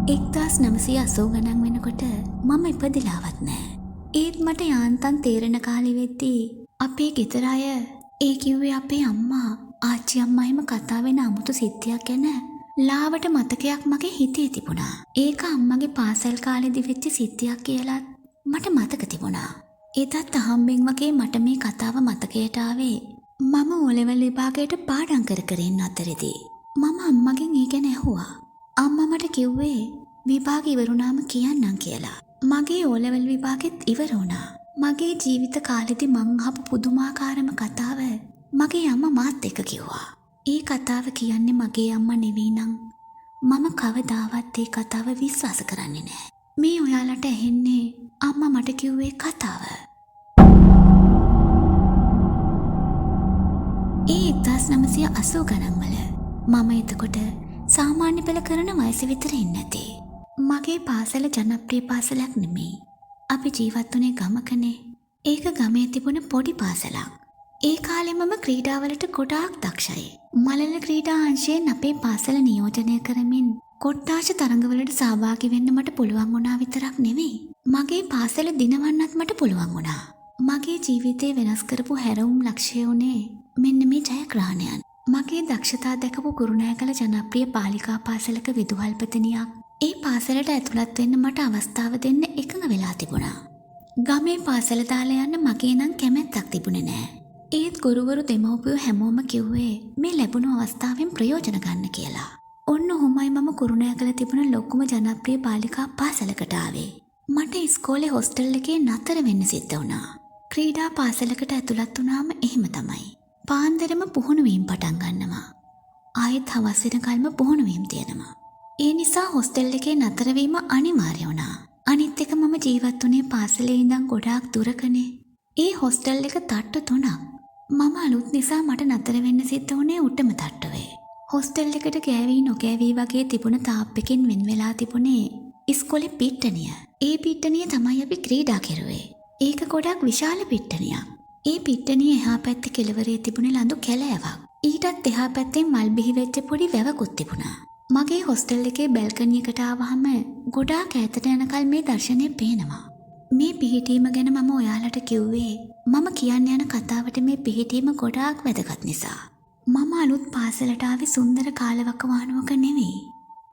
1980 ගණන් වෙනකොට මම ඉපදිලාවත් නෑ. ඒත් මට යාන්තම් තේරෙන කාලෙ වෙද්දී අපේ ගෙදර අය, ඒ කිව්වේ අපේ අම්මා, ආච්චි අම්මා එහෙම කතා වෙන අමුතු සිද්ධියක් ගැන ලාවට මතකයක් මගේ හිතේ තිබුණා. ඒක අම්මගේ පාසල් කාලෙදි වෙච්ච සිද්ධියක් කියලත් මට මතක තිබුණා. එදත් අහම්බෙන් වගේ මට මේ කතාව මතකයට ආවේ මම ඕ ලෙවල් විභාගයට පාඩම් කර කර ඉන්න අතරේදී. මම අම්මගෙන් ඒ ගැන ඇහුවා. අම්මා මට කිව්වේ විභාග ඉවරුණාම කියන්නම් කියලා. මගේ ඕ ලෙවල් විභාගෙත් ඉවර වුණා. මගේ ජීවිත කාලෙදි මං අහපු පුදුමාකාරම කතාව මගේ අම්මා මාත් එක්ක කිව්වා. ඒ කතාව කියන්නේ මගේ අම්මා නෙවෙයි නම් මම කවදාවත් ඒ කතාව විශ්වාස කරන්නේ නෑ. මේ ඔයාලට ඇහෙන්නේ අම්මා මට කිව්වේ කතාව. ඒ 1980 ගණන් වල මම එතකොට සාමාන්‍ය පෙළ කරන වයස විතර ඉන්න ඇති. මගේ පාසල ජනප්‍රිය පාසලක් නෙමෙයි. අපි ජීවත් වුණේ ගමකනේ. ඒක ගමේ තිබුණ පොඩි පාසලක්. ඒ කාලේ මම ක්‍රීඩාවලට ගොඩාක් දක්ෂයි. මලල ක්‍රීඩා අංශයෙන් අපේ පාසල නියෝජනය කරමින් කොට්ටාශ තරඟවලට සහභාගී වෙන්න මට පුළුවන් වුණා විතරක් නෙවෙයි, මගේ පාසල දිනවන්නත් මට පුළුවන් වුණා. මගේ ජීවිතේ වෙනස් කරපු හැරවුම් ලක්ෂ්‍ය වුණේ මෙන්න මේ ජයග්‍රහණයන්. මගේ දක්ෂතා දැකපු කුරුණෑගල ජනප්‍රිය බාලිකා පාසලක විදුහල්පතිනියක් ඒ පාසලට ඇතුළත් වෙන්න මට අවස්ථාව දෙන්න එකඟ වෙලා තිබුණා. ගමේ පාසල දාලා යන්න මගේ නම් කැමැත්තක් තිබුණේ නෑ. ඒත් ගුරුවරු දෙමව්පියෝ හැමෝම කිව්වේ මේ ලැබුණු අවස්ථාවෙන් ප්‍රයෝජන ගන්න කියලා. ඔන්න ඔහොමයි මම කුරුණෑගල තිබුණ ලොකුම ජනප්‍රිය බාලිකා පාසලකට ආවේ. මට ඉස්කෝලේ හොස්ටල් එකේ නතර වෙන්න සිද්ධ වුණා. ක්‍රීඩා පාසලකට ඇතුළත් වුණාම එහෙම තමයි. පාන්දරම පුහුණු වීම පටන් ගන්නවා. ආයෙත් හවස් වෙනකල්ම පුහුණු වීම තියෙනවා. ඒ නිසා හොස්ටල් එකේ නතර වීම අනිවාර්ය වුණා. අනිත් එක මම ජීවත් වුණේ පාසලේ ඉඳන් ගොඩාක් දුරකනේ. ඒ හොස්ටල් එක තට්ටු 3ක්. මම අලුත් නිසා මට නතර වෙන්න සිද්ධ වුණේ උඩම තට්ටුවේ. හොස්ටල් එකට ගෑවී නොගෑවී වගේ තිබුණ තාප්පකින් වෙන් වෙලා තිබුණේ ඉස්කෝලේ පිට්ටනිය. ඒ පිට්ටනිය තමයි අපි ක්‍රීඩා කෙරුවේ. ඒක ගොඩක් විශාල පිට්ටනියක්. ඒ පිට්ටනිය එහා පැත්තේ කෙළවරේ තිබුණේ ලඳු කැලෑවක්. ඊටත් එහා පැත්තෙන් මල් බිහි වෙච්ච පොඩි වැවකුත් තිබුණා. මගේ හොස්ටල් එකේ බැල්කනි එකට ආවහම ගොඩාක් ඈතට යනකල් මේ දර්ශනය පේනවා. මේ පිහිටීම ගැන මම ඔයාලට කිව්වේ මම කියන්න යන කතාවට මේ පිහිටීම ගොඩාක් වැදගත් නිසා. මම අලුත් පාසලට ආවේ සුන්දර කාලවකවානුවක නෙවෙයි.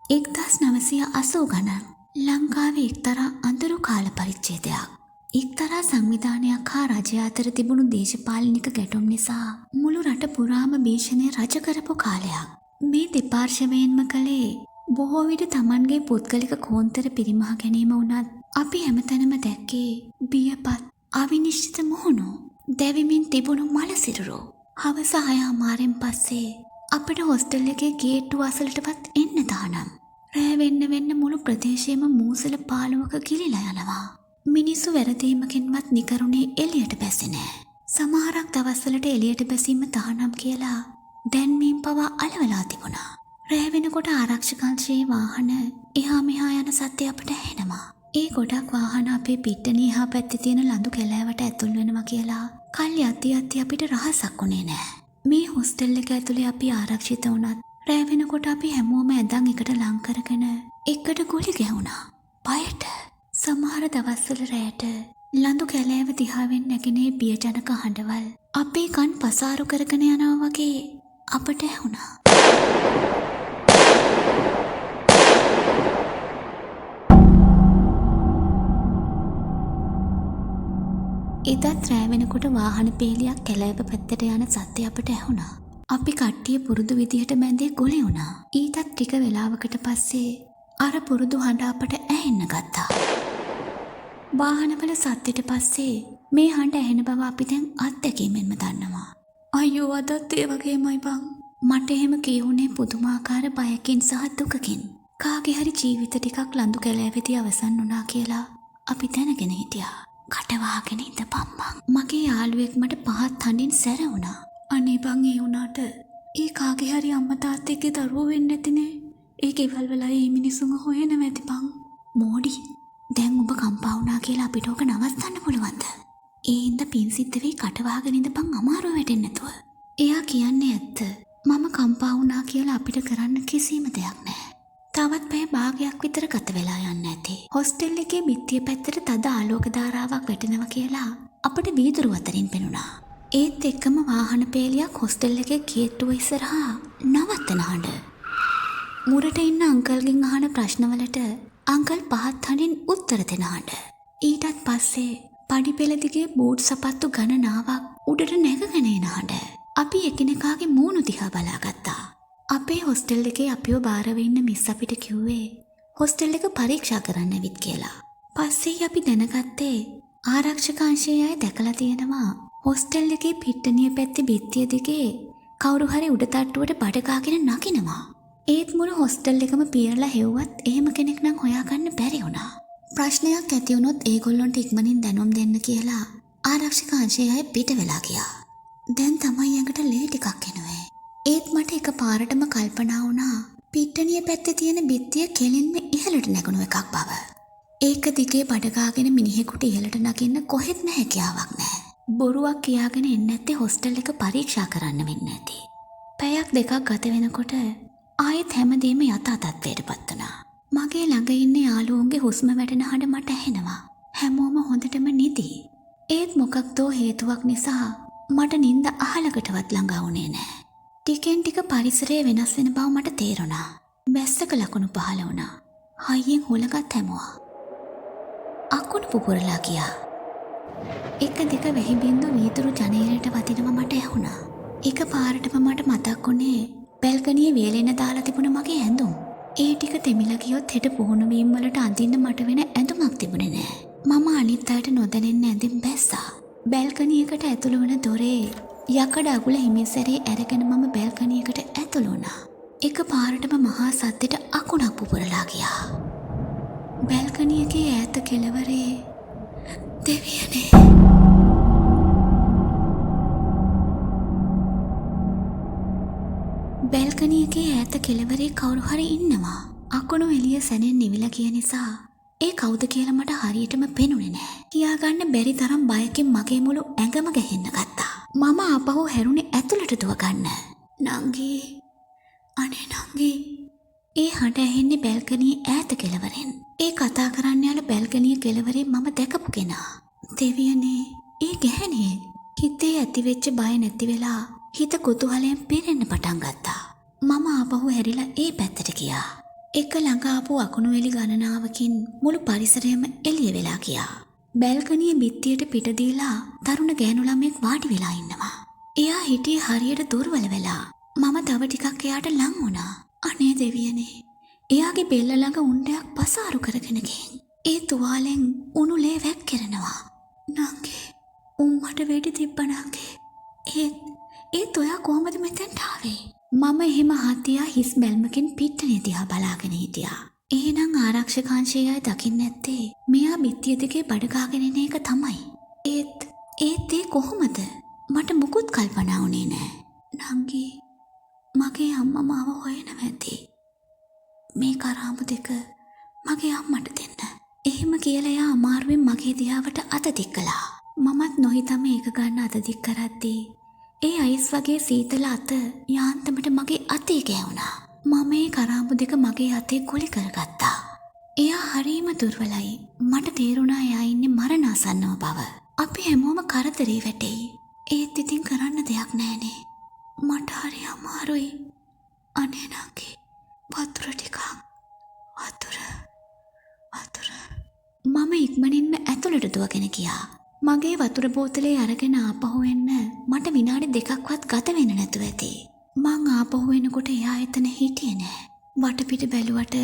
1980 ගණන් ලංකාවේ එක්තරා අඳුරු කාල පරිච්ඡේදයක්. එක්තරා සංවිධානයක් හා රජය අතර තිබුණු දේශපාලනික ගැටුම් නිසා මුළු රට පුරාම භීෂණය රජ කරපු කාලයක්. මේ දෙපාර්ශවයෙන්ම කළේ බොහෝ විට Tamanගේ පුද්ගලික කෝන්තර පිරිමහ ගැනීම වුණත් අපි හැමතැනම දැක්කේ බියපත් අවිනිශ්චිත මුහුණු දැවිමින් තිබුණු මල සිරුරු. හවස 6:30 පස්සේ අපිට හොස්ටල් එකේ ගේට්ටු අසලටවත් එන්න තහනම්. රෑ වෙන්න වෙන්න මුළු ප්‍රදේශයම මූසල පාළුවක ගිලිලා යනවා. මිනිස්සු වැරදීමකින්වත් නිකරුණේ එළියට බැස්සේ නෑ. සමහරක් දවස්වලට එළියට බැසීම තහනම් කියලා දැන්වීම් පවා අලවලා තිබුණා. රෑ වෙනකොට ආරක්ෂක අංශයේ වාහන එහා මෙහා යන සද්ද අපට ඇහෙනවා. ඒ ගොඩක් වාහන අපේ පිට්ටනිය එහා පැත්තේ තියෙන ලඳු කැලෑවට ඇතුල් වෙනවා කියලා කල් යද්දි යද්දි අපිට රහසක් වුණේ නෑ. මේ හොස්ටල් එක ඇතුලේ අපි ආරක්ෂිත වුණත් රෑ වෙනකොට අපි හැමෝම ඇඳන් එකට ලං කරගෙන එකට ගුලි ගැහුණා. බයට. සමහර දවස්වල රෑට ලඳු කැලෑව දිහාවෙන් නැගෙන ඒ බියජනක හඬවල් අපේ කන් පසාරු කරගෙන යනවා වගේ අපට ඇහුණා. එදත් රෑ වෙනකොට වාහන පේලියක් කැලෑව පැත්තට යන සද්ද අපට ඇහුණා. අපි කට්ටිය පුරුදු විදිහට බැඳේ ගොලි වුණා. ඊටත් ටික වෙලාවකට පස්සේ අර පුරුදු හඬ අපට ඇහෙන්න ගත්තා. වාහනවල සද්දෙට පස්සේ මේ හඬ ඇහෙන බව අපි දැන් අත්දැකීමෙන්ම දන්නවා. අයියෝ අදත් ඒ වගේමයි බං. මට එහෙම කියුනේ පුදුමාකාර බයකින් සහ දුකකින්. කාගේ හරි ජීවිත ටිකක් ලඳු කැලෑවේදී අවසන් වුණා කියලා අපි දැනගෙන හිටියා. කට වහගෙන ඉඳපන් බං. මගේ යාළුවෙක් මට පහත් හඬින් සැර වුණා. අනේ බං ඒ වුණාට ඒ කාගේ හරි අම්මා තාත්තෙක්ගේ දරුවෝ වෙන්න ඇතිනේ. ඒ ගෙවල් වල ඒ මිනිස්සුන්ව හොයනවා ඇති බං. මෝඩි දැන් ඔබ කම්පා වුණා කියලා අපිට ඕක නවත්තන්න පුළුවන්ද? ඒ හින්දා පින් සිද්ධ වෙයි කට වහගෙන ඉඳපන් අමාරුව වැටෙන්නේ නැතුව. එයා කියන්නේ ඇත්ත. මම කම්පා වුණා කියලා අපිට කරන්න කිසිම දෙයක් නෑ. තවත් පැය භාගයක් විතර ගත වෙලා යන්න ඇති. හොස්ටෙල් එකේ බිත්තිය පැත්තට තද ආලෝක ධාරාවක් වැටෙනවා කියලා අපට වීදුරු අතරින් පෙනුණා. ඒත් එක්කම වාහන පේලියක් හොස්ටෙල් එකේ ගේට්ටුව ඉස්සරහා නවත්තන හඬ. මුරට ඉන්න අංකල්ගෙන් අහන ප්‍රශ්නවලට අංකල් පහත් හඬින් උත්තර දෙන හඬ. ඊටත් පස්සේ පඩි පෙළ දිගේ බූට් සපත්තු ගණනාවක් උඩට නැගගෙන එන හඬ. අපි එකිනෙකාගේ මූණු දිහා බලාගත්තා. අපේ හොස්ටෙල් එකේ අපිව බාරව ඉන්න මිස් අපිට කිව්වේ හොස්ටෙල් එක පරීක්ෂා කරන්න ඇවිත් කියලා. පස්සේ අපි දැනගත්තේ ආරක්ෂක අංශයේ අය දැකලා තියෙනවා හොස්ටෙල් එකේ පිට්ටනිය පැත්තේ බිත්තිය දිගේ කවුරු හරි උඩ තට්ටුවට බඩ ගාගෙන නගිනවා. ඒත් මුළු හොස්ටෙල් එකම පීරලා හෙව්වත් එහෙම කෙනෙක් නම් හොයාගන්න බැරි වුණා. ප්‍රශ්නයක් ඇති වුණොත් ඒගොල්ලොන්ට ඉක්මනින් දැනුම් දෙන්න කියලා ආරක්ෂක අංශයේ අය පිට වෙලා ගියා. දැන් තමයි ඇඟට ලේ ටිකක් එනුවේ. ඒත් මට එක පාරටම කල්පනා වුණා පිට්ටනිය පැත්තේ තියෙන බිත්තිය කෙලින්ම ඉහළට නැගුණු එකක් බව. ඒක දිගේ බඩගාගෙන මිනිහෙකුට ඉහළට නගින්න කොහෙත්ම හැකියාවක් නැහැ. බොරුවක් කියාගෙන එන්නේ නැත්තේ හොස්ටල් එක පරීක්ෂා කරන්න වෙන්න ඇති. පැයක් දෙකක් ගත වෙනකොට ආයෙත් හැමදේම යථා තත්ත්වයට පත් වුණා. මගේ ළඟ ඉන්න යාළුවන්ගේ හුස්ම වැටෙන හඬ මට ඇහෙනවා. හැමෝම හොඳටම නිදි. ඒත් මොකක්දෝ හේතුවක් නිසා මට නින්ද අහලකටවත් ළඟා වුණේ නෑ. ටිකෙන් ටික පරිසරය වෙනස් වෙන බව මට තේරුණා. වැස්සක ලකුණු පහළ වුණා. හයියෙන් හුලඟත් හැමුවා. අකුණු පුපුරලා ගියා. එක දෙක වැහි බින්දු වීදුරු ජනේලයට වදිනවා මට ඇහුණා. එක පාරටම මට මතක් වුණේ බැල්කනියේ වේලෙන්න දාලා තිබුණ මගේ ඇඳුම්. ඒ ටික තෙමිලා ගියොත් හෙට පුහුණු වීම් වලට අඳින්න මට වෙන ඇඳුමක් තිබුණේ නෑ. මම අනිත් අයට නොදැනෙන්න ඇඳින් බැස්සා. බැල්කනියකට ඇතුළු වන දොරේ යකඩ අගුල හිමින් සැරේ අරගෙන මම බැල්කනියකට ඇතුළු වුණා. එක පාරටම මහා සද්දෙට අකුණක් පුපුරලා ගියා. බැල්කනියකේ ඈත කෙළවරේ දෙවියනේ. බැල්කනියකේ ඈත කෙළවරේ කවුරු හරි ඉන්නවා. අකුණු එළිය සැනෙන් නිවිලා ගිය නිසා ඒ කවුද කියලා මට හරියටම පෙනුනේ නෑ. කියාගන්න බැරි තරම් බයකින් මගේ මුළු ඇඟම ගැහෙන්න ගත්තා. මම ආපහු හැරුණේ ඇතුළට දුව ගන්න. නංගි, අනේ නංගි. ඒ හඬ ඇහෙන්නේ බැල්කනියේ ඈත කෙළවරෙන්. ඒ කතා කරන්න යන බැල්කනිය කෙළවරේ මම දැකපු කෙනා. දෙවියනේ, ඒ ගැහණියෙක්. හිතේ ඇතිවෙච්ච බය නැති වෙලා හිත කුතුහලයෙන් පිරෙන්න පටන් ගත්තා. මම ආපහු හැරිලා ඒ පැත්තට ගියා. එක ළඟ ආපු අකුණු එලි ගණනාවකින් මුළු පරිසරයම එළිය වෙලා ගියා. බැල්කනිය බිත්තියට පිට දීලා තරුණ ගෑනු ළමයෙක් වාඩි වෙලා ඉන්නවා. එයා හිටියේ හරියට දුර්වල වෙලා. මම තව ටිකක් එයාට ලං වුණා. අනේ දෙවියනේ, එයාගේ බෙල්ල ළඟ උණ්ඩයක් පසාරු කරගෙන ගිහින් ඒ තුවාලෙන් උණු ලේ වැක්කිරෙනවා. නංගි, උම්මට වෙඩි තිබ්බ නංගි. ඒත් ඔයා කොහමද මෙතෙන්ට ආවේ? මම එහෙම හතියා හිස් බැල්මකින් පිට්ටනිය දිහා බලාගෙන හිටියා. එහෙනම් ආරක්ෂක අංශයේ අය දකින්න ඇත්තේ මෙයා බිත්තිය දිගේ බඩගාගෙන එන එක තමයි. ඒත් ඒ කොහොමද? මට මුකුත් කල්පනා වුණේ නෑ. නංගි, මගේ අම්මා මාව හොයනවා ඇති. මේ කරාමු දෙක මගේ අම්මට දෙන්න. එහෙම කියලා එයා අමාරුවෙන් මගේ දිහාවට අත දික් කළා. මමත් නොහිතම ඒක ගන්න අත දික් කරද්දී ඒ අයිස් වගේ සීතල අත යාන්තමට මගේ අතේ ගෑවුණා. මම ඒ කරාඹු දෙක මගේ අතේ ගුලි කරගත්තා. එයා හරීම දුර්වලයි. මට තේරුණා එයා ඉන්නේ මරණාසන්නව බව. අපි හැමෝම කරදරේ වැටෙයි. ඒත් ඉතින් කරන්න දෙයක් නෑනේ. මට හරි අමාරුයි. අනේ නංගි, වතුර ටිකක්. වතුර. වතුර. මම ඉක්මනින්ම ඇතුළට දුවගෙන ගියා. මගේ වතුර බෝතලේ අරගෙන ආපහු එන්න මට විනාඩි දෙකක්වත් ගත වෙන්න නැතුව ඇති. මං ආපහු එනකොට එයා එතන හිටියේ නෑ. වටපිට බැලුවට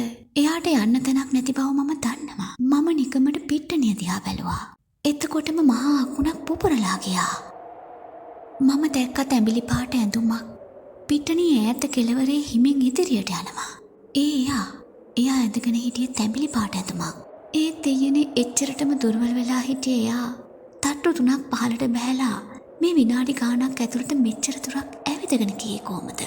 එයාට යන්න තැනක් නැති බව මම දන්නවා. මම නිකමට පිට්ටනිය දිහා බැලුවා. එතකොටම මහා අකුණක් පුපුරලා ගියා. මම දැක්ක තැඹිලි පාට ඇඳුමක් පිට්ටනිය ඈත කෙළවරේ හිමින් ඉදිරියට යනවා. ඒ එයා ඇඳගෙන හිටියේ තැඹිලි පාට ඇඳුමක්. ඒ දෙයනේ එච්චරටම දුර්වල වෙලා හිටියේ එයා තට්ටු තුනක් පහළට බහැලා මේ විනාඩි ගාණක් ඇතුළත මෙච්චර දුරක් ඇවිදගෙන ගියේ කොහමද?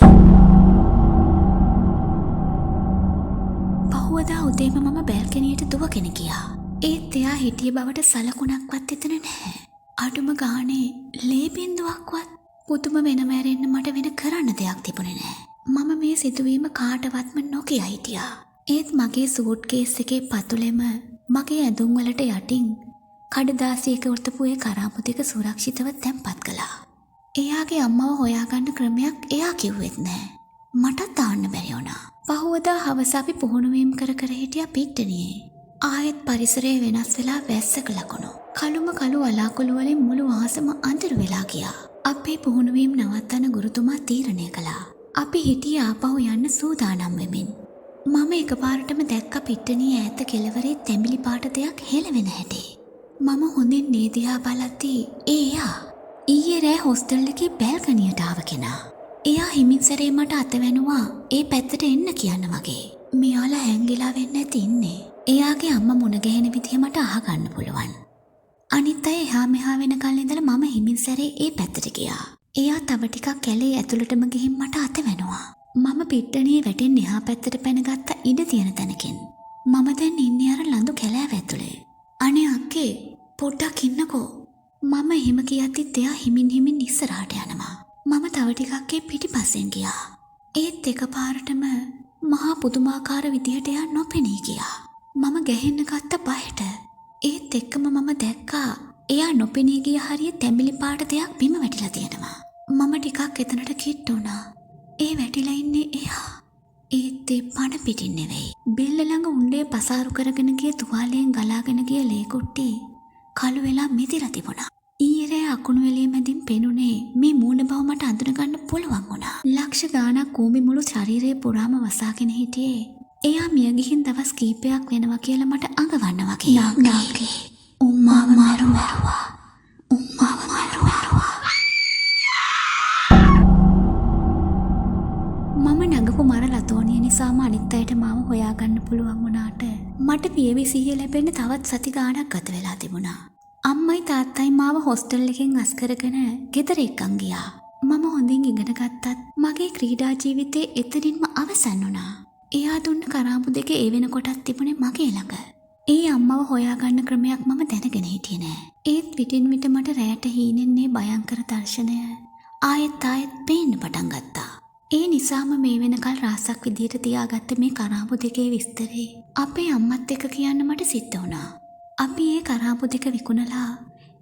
පහුවදා උදේම මම බැල්කනියට දුවගෙන ගියා. ඒත් එයා හිටිය බවට සලකුණක්වත් එතන නැහැ. අඩුම ගානේ ලේ බින්දුවක්වත්. පුදුම වෙනම ඇරෙන්න මට වෙන කරන්න දෙයක් තිබුණේ නෑ. මම මේ සිදුවීම කාටවත්ම නොකිය හිටියා. ඒත් මගේ සූට්කේස් එකේ පතුලෙම මගේ ඇඳුම් වලට යටින් කඩදාසියක ඔතපු ඒ කරාඹු දෙක සුරක්ෂිතව තැන්පත් කළා. එයාගේ අම්මව හොයාගන්න ක්‍රමයක් එයා කිව්වෙත් නෑ. මටත් තාන්න බැරි වුණා. පහුවදා හවස අපි පුහුණු වීම් කර කර හිටියා පිට්ටනියේ. ආයෙත් පරිසරය වෙනස් වෙලා වැස්සක ලකුණු. කළුම කළු වලාකුළු වලින් මුළු අහසම අඳුර වෙලා ගියා. අපේ පුහුණු වීම් නවත්තන්න ගුරුතුමා තීරණය කළා. අපි හිටියේ ආපහු යන්න සූදානම් වෙමින්. මම එකපාරටම දැක්ක පිට්ටනියේ ඈත කෙළවරේ තැඹිලි පාට දෙයක් හෙලවෙන හැටි. මම හොඳින් මේ දිහා බලද්දී ඒ එයා. ඊයේ රෑ හොස්ටල් එකේ බැල්කනියට ආව කෙනා. එයා හිමින් සැරේ මට අත වැනුවා ඒ පැත්තට එන්න කියන්න වගේ. මෙයාලා හැංගිලා වෙන්න ඇති ඉන්නේ. එයාගේ අම්මා මුණ ගැහෙන විදිහ මට අහගන්න පුළුවන්. අනිත් අය එහා මෙහා වෙනකල් ඉඳලා මම හිමින් සැරේ ඒ පැත්තට ගියා. එයා තව ටිකක් කැලේ ඇතුළටම ගිහින් මට අත වැනුවා. මම පිට්ටනියේ වැටෙන් එහා පැත්තට පැනගත්ත ඉඩ තියෙන තැනකින්. මම දැන් ඉන්නේ අර ලඳු කැලෑව ඇතුලේ. අනේ අක්කේ පොඩ්ඩක් ඉන්නකෝ. මම එහෙම කියද්දිත් එයා හිමින් හිමින් ඉස්සරහට යනවා. මම තව ටිකක් ඒ පිටිපස්සෙන් ගියා. ඒත් එකපාරටම මහා පුදුමාකාර විදිහට එයා නොපෙනී ගියා. මම ගැහෙන්න ගත්ත බයට. ඒත් එක්කම මම දැක්කා එයා නොපෙනී ගිය හරිය තැඹිලි පාට දෙයක් බිම වැටිලා තියෙනවා. මම ටිකක් එතනට කිට්ටු වුණා. ඒ වැටිලා ඉන්නේ එයා. ඒත් ඒ පණ පිටින් නෙවෙයි. බෙල්ල ළඟ උණ්ඩේ පසාරු කරගෙන ගිය තුවාලයෙන් ගලාගෙන ගිය ලේ කුට්ටි කළු වෙලා මිදිලා තිබුණා. ඊයේ රෑ අකුණු එළිය මැදින් පෙනුනේ මේ මූණ බව මට අඳුනගන්න පුළුවන් වුණා. ලක්ෂ ගාණක් කූඹි මුළු ශරීරය පුරාම වසාගෙන හිටියේ. එයා මිය ගිහින් දවස් කීපයක් වෙනවා කියලා මට අඟවන්න වගේ. නාගේ උම්මාව මරුවා. උම්මාව මරුවා. මම නගපු මර ලතෝනිය නිසාම අනිත් අයට මාව හොයාගන්න පුළුවන් වුණාට මට පියවි සිහිය ලැබෙන්න තවත් සති ගාණක් ගත වෙලා තිබුණා. අම්මයි තාත්තයි මාව හොස්ටල් එකෙන් අස් කරගෙන ගෙදර එක්කන් ගියා. මම හොඳින් ඉගෙන ගත්තත් මගේ ක්‍රීඩා ජීවිතේ එතනින්ම අවසන් වුණා. එයා දුන්න කරාඹු දෙක ඒ වෙනකොටත් තිබුණේ මගේ ළඟ. ඒ අම්මව හොයාගන්න ක්‍රමයක් මම දැනගෙන හිටියේ නෑ. ඒත් විටින් විට මට රැයට හීනෙන් මේ භයංකර දර්ශනය ආයෙත් ආයෙත් පේන්න පටන් ගත්තා. ඒ නිසාම මේ වෙනකල් රහසක් විදියට තියාගත්ත මේ කරාඹු දෙකේ විස්තරේ අපේ අම්මත් එක්ක කියන්න මට සිද්ධ වුණා. අපි ඒ කරාඹු දෙක විකුණලා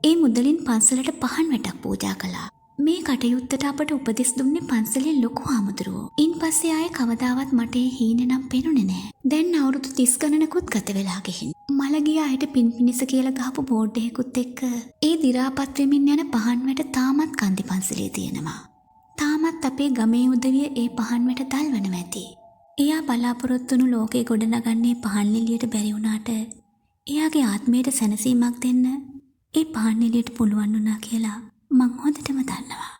ඒ මුදලින් පන්සලට පහන් වැටක් පූජා කළා. මේ කටයුත්තට අපට උපදෙස් දුන්නේ පන්සලේ ලොකු හාමුදුරුවෝ. ඉන්පස්සේ ආයේ කවදාවත් මට ඒ හීන නම් පෙනුනේ නෑ. දැන් අවුරුදු 30 ගණනකුත් ගත වෙලා ගිහින්. මල ගිය අයට පින් පිනිස කියලා ගහපු බෝඩ් එකකුත් එක්ක ඒ දි รา පත් වෙමින් යන පහන් වැට තාමත් කන්දි පන්සලේ තියෙනවා. තාමත් අපේ ගමේ උදවිය ඒ පහන් වැට දල්වනවා ඇති. එයා බලාපොරොත්තු වුණු ලෝකේ ගොඩනගන්නේ පහන් එළියට බැරි වුණාට එයාගේ ආත්මයට සැනසීමක් දෙන්න ඒ පහන් එළියට පුළුවන් වුණා කියලා මං හොඳටම දන්නවා.